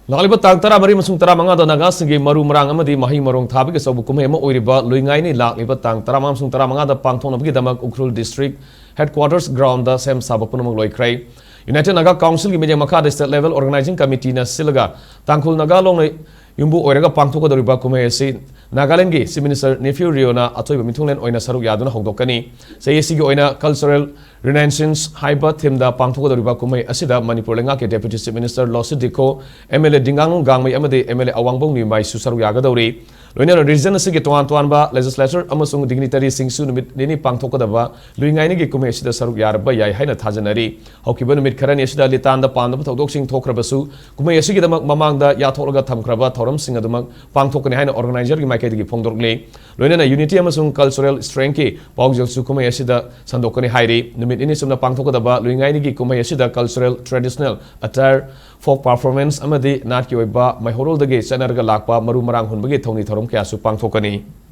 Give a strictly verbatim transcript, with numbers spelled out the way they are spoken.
ꯂꯥꯛꯂꯤꯕ ꯇꯥꯡ ꯇꯔꯥꯃꯔꯤ ꯑꯃꯁꯨꯡ ꯇꯔꯥꯃꯉꯥꯗ ꯅꯥꯒꯥꯁꯤꯡꯒꯤ ꯃꯔꯨ ꯃꯔꯥꯡ ꯑꯃꯗꯤ ꯃꯍꯩ ꯃꯔꯣꯡ ꯊꯥꯕꯒꯤ ꯑꯆꯧꯕ ꯀꯨꯝꯍꯩ ꯑꯃ ꯑꯣꯏꯔꯤꯕ ꯂꯨꯏꯉꯥꯏꯅꯤ ꯂꯥꯛꯂꯤꯕ ꯇꯥꯡ ꯇꯔꯥꯃꯉꯥ ꯑꯃꯁꯨꯡ ꯇꯔꯥꯃꯉꯥꯗ ꯄꯥꯡꯊꯣꯛꯅꯕꯒꯤꯗꯃꯛ ꯎꯈ꯭ꯔꯨꯜ district headquarters groundꯗ ꯁꯦꯝ ꯁꯥꯕ ꯄꯨꯝꯅꯃꯛ ꯂꯣꯏꯈ꯭ꯔꯦ꯫ United Naga Councilꯒꯤ ꯃꯤꯠꯌꯦꯡ ꯃꯈꯥꯗ state level organizing committeeꯅ ꯁꯤꯜꯂꯒ ꯇꯥꯡꯈꯨꯜ ꯅꯥꯒꯥ ꯂꯣꯡꯅ ꯌꯨꯝꯕꯨ ꯑꯣꯏꯔꯒ ꯄꯥꯡꯊꯣꯛꯀꯗꯧꯔꯤꯕ ꯀꯨꯝꯍꯩ ꯑꯁꯤ ꯅꯥꯒꯥꯂꯦꯟꯗꯒꯤ Chief Minister Neiphiu Rioꯅ ꯑꯊꯣꯏꯕ ꯃꯤꯊꯨꯡꯂꯦꯟ ꯑꯣꯏꯅ ꯁꯔꯨꯛ ꯌꯥꯗꯨꯅ ꯍꯧꯗꯣꯛꯀꯅꯤ꯫ ꯆꯍꯤ ꯑꯁꯤꯒꯤ ꯑꯣꯏꯅ Cultural Renaissance ꯍꯥꯏꯕ themeꯗ ꯄꯥꯡꯊꯣꯛꯀꯗꯧꯔꯤꯕ ꯀꯨꯝꯍꯩ ꯑꯁꯤꯗ ꯃꯅꯤꯄꯨꯔ ꯂꯩꯉꯥꯛꯀꯤ Deputy Chief Minister ꯂꯣꯁꯤ ꯗꯤꯈꯣ, MLA ꯗꯤꯡꯒꯥꯡꯂꯨꯡ ꯒꯥꯡꯃꯩ ꯑꯃꯗꯤ MLA ꯑꯋꯥꯡꯕꯧ ꯅꯤꯃꯥꯏꯁꯨ ꯁꯔꯨꯛ ꯌꯥꯒꯗꯧꯔꯤ꯫ ꯂꯣꯏꯅꯅ region ꯑꯁꯤꯒꯤ ꯇꯣꯉꯥꯟ ꯇꯣꯉꯥꯟꯕ legislature ꯑꯃꯁꯨꯡ dignitaryꯁꯤꯡꯁꯨ ꯅꯨꯃꯤꯠ ꯅꯤꯅꯤ ꯄꯥꯡꯊꯣꯛꯀꯗꯕ ꯂꯨꯏꯉꯥꯏꯅꯤꯒꯤ ꯀꯨꯝꯍꯩ ꯑꯁꯤꯗ ꯁꯔꯨꯛ ꯌꯥꯔꯕ ꯌꯥꯏ ꯍꯥꯏꯅ ꯊꯥꯖꯅꯔꯤ꯫ ꯍꯧꯈꯤꯕ ꯅꯨꯃꯤꯠ ꯈꯔꯅꯤ ꯑꯁꯤꯗ ꯂꯤꯇꯥꯟꯗ ꯄꯥꯝꯗꯕ ꯊꯧꯗꯣꯛꯁꯤꯡ ꯊꯣꯛꯈ꯭ꯔꯕꯁꯨ, ꯀꯨꯝꯍꯩ ꯑꯁꯤꯒꯤꯗꯃꯛ ꯃꯃꯥꯡꯗ ꯌꯥꯊꯣꯛꯂꯒ ꯊꯝꯈ꯭ꯔꯕ ꯊꯧꯔꯝꯁꯤꯡ ꯑꯗꯨꯃꯛ ꯄꯥꯡꯊꯣꯛꯀꯅꯤ ꯍꯥꯏꯅ organizerꯒꯤ ꯃꯥꯏꯀꯩꯗꯒꯤ ꯐꯣꯡꯗꯣꯔꯛꯂꯤ꯫ ꯂꯣꯏꯅꯅ unity ꯑꯃꯁꯨꯡ cultural strengthꯀꯤ ꯄꯥꯎꯖꯦꯜꯁꯨ ꯀꯨꯝꯍꯩ ꯑꯁꯤꯗ ꯁꯟꯗꯣꯛꯀꯅꯤ ꯍꯥꯏꯔꯤ꯫ ꯅꯨꯃꯤꯠ ꯅꯤꯅꯤ ꯆꯨꯞꯅ ꯄꯥꯡꯊꯣꯛꯀꯗꯕ ꯂꯨꯏꯉꯥꯏꯅꯤꯒꯤ ꯀꯨꯝꯍꯩ ꯑꯁꯤꯗ cultural traditional attire, folk performance ꯑꯃꯗꯤ ꯅꯥꯠꯀꯤ ꯑꯣꯏꯕ ꯃꯩꯍꯧꯔꯣꯜꯗꯒꯤ ꯆꯠꯅꯔꯒ ꯂꯥꯛꯄ ꯃꯔꯨ ꯃꯔꯥꯡ ꯍꯨꯟꯕꯒꯤ ꯊꯧꯅꯤ ꯊꯧꯔꯝ ꯀꯌꯥꯁꯨ ꯄꯥꯡꯊꯣꯛꯀꯅꯤ꯫